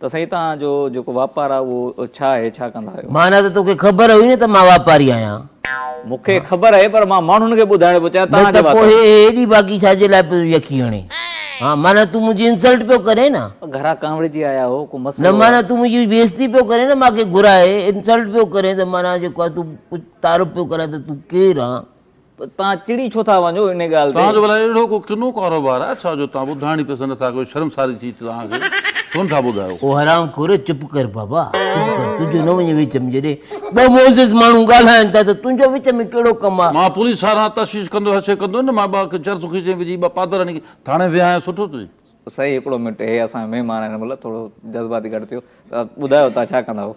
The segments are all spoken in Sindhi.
ته سائين توهان جو جيڪو واپار آهي اهو ڇا آهي ڇا ڪندا آهيو؟ معنيٰ ته توکي خبر هئي نه ته مان واپاري آهيان. مون کي خبر آهي پر مان ماڻهن کي ٻڌائڻ پيو چاهيان نه توهان جي ته پوء واتان. هي هيڏي باقي ڇا جي لاء پيو يخي هڻين؟ ها معنيٰ تون منهنجي انسلٽ پيو ڪرين نه. گهران ڪانوڙجي آيا هو ڪو نه مسئلو آهي؟ معنيٰ تون منهنجي بيعزتي پيو ڪرين نه مان کي گهرائي انسلٽ پيو ڪرين ته معنيٰ جيڪو آهي تون ڪجهه تعارف پيو ڪرائين ته تون ڪير آن؟ توهان چڙي ڇو ٿا وڃو ان ڳالهه توهان جو تي؟ ڀلا اهڙو ڪو ڪنو ڪاروبار آهي ڇا جو توهان ٻڌائڻ ئي پسند نٿا ڪيو شرمساري ٿي توهان کي ڇو نٿا ٻڌايو؟ او حرام خور چپ ڪر بابا چپ ڪر تنهنجو نه وڃي وچ ۾ جڏهن ٻه معزز ماڻهو ڳالهائن ٿا ته تنهنجو وچ ۾ ڪهڙو ڪم آ؟ مان پوليس واران تشويش ڪندو هشي ڪندو نه مان ٻه چرس کيچي وجهي ٻه پادر هڻي ٿاڻي ويهايان سٺو ٿئي. سائين هڪڙو منٽ هي اسان جا مهمان آهن مطلب ٿورو جذباتي گهٽ ٿيو ٻڌايو توهان ڇا ڪندا آهيو؟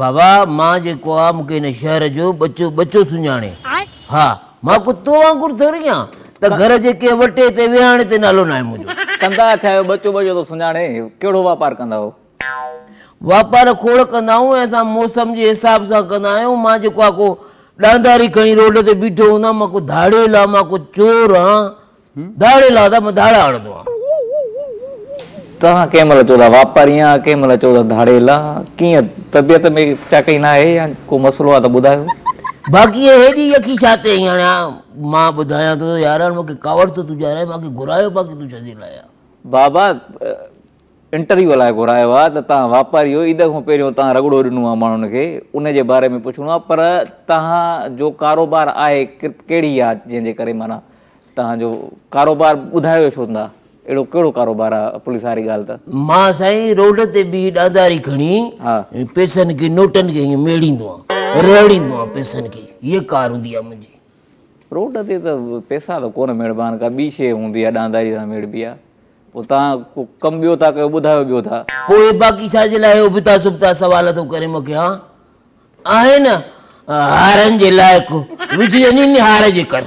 بابا مان جيڪو آ مونکي هن شهر جو ٻچو ٻچو سڃاڻي. ها مان ڪو تو وانگر ٿوري آن ته گهر جي ڪنهن وٽي تي ويهاڻي تي نالو ناهي منهنجو. ڪندا ڇا آهيو ٻچو ٻچو ٿو سڃاڻي ڪهڙو واپار ڪندا آهيو؟ واپار کوڙ ڪندا آهيون ۽ اسان موسم جي حساب سان ڪندا آهيون مان جيڪو آ ڪو ڏانداري کڻي روڊ تي بيٺو هوندو آهيان مان ڪو ڌاڙيل آهيان مان ڪو چور آهيان ڌاڙيل آ ته مان ڌاڙا هڻندو آهيان. توهان ڪنهن مهل چئو ٿا واپاري آهيان ڪنهن مهل چئو ٿا ڌاڙيل آهيان ڪيئن طبيعت ۾ چاڪئي ناهي يا ڪو مسئلو آهي ته ٻڌايو. باقي هي هيڏي يخي ڇا تي آئي هاڻي مان ٻڌايان ٿو يار هاڻي مونکي ڪاوڙ ٿو تون ڄارائين مانکي گهرايو باقي تون ڇا جي لاء آ. بابا انٽرويو لاء گهرايو آهي ته توهان واپاري آهيو عيد کان پهريون توهان رڳڙو ڏنو آهي ماڻهن کي ان جي باري ۾ پڇڻو آهي پر توهان جو ڪاروبار آهي ڪهڙي آهي جنهن جي ڪري معنيٰ توهان جو ڪاروبار ٻڌايو ڇو نه ٿا اهڙو ڪهڙو ڪاروبار آهي پوليس واري ڳالهه ته. مان سائين روڊ تي بيهي ڏانداري کڻي پئسن کي نوٽن کي ائين ميڙيندو آهيان رهڙيندو آهيان پئسن کي هيء ڪار هوندي آهي منهنجي. روڊ تي ته پئسا ته ڪونه ميڙبا آهن ڪا ٻي شيء هوندي آهي ڏانداري سان ميڙبي آهي. پوء توهان ڪو ڪم ٻيو ٿا ڪيو ٻڌايو ٻيو ٿا. پوء باقي ڇا جي لاء هي ابتا سبتا سوال ٿو ڪرين مون کي هان؟ آهي نه هارن جي لائق وجهجني ني هار جي ڪر.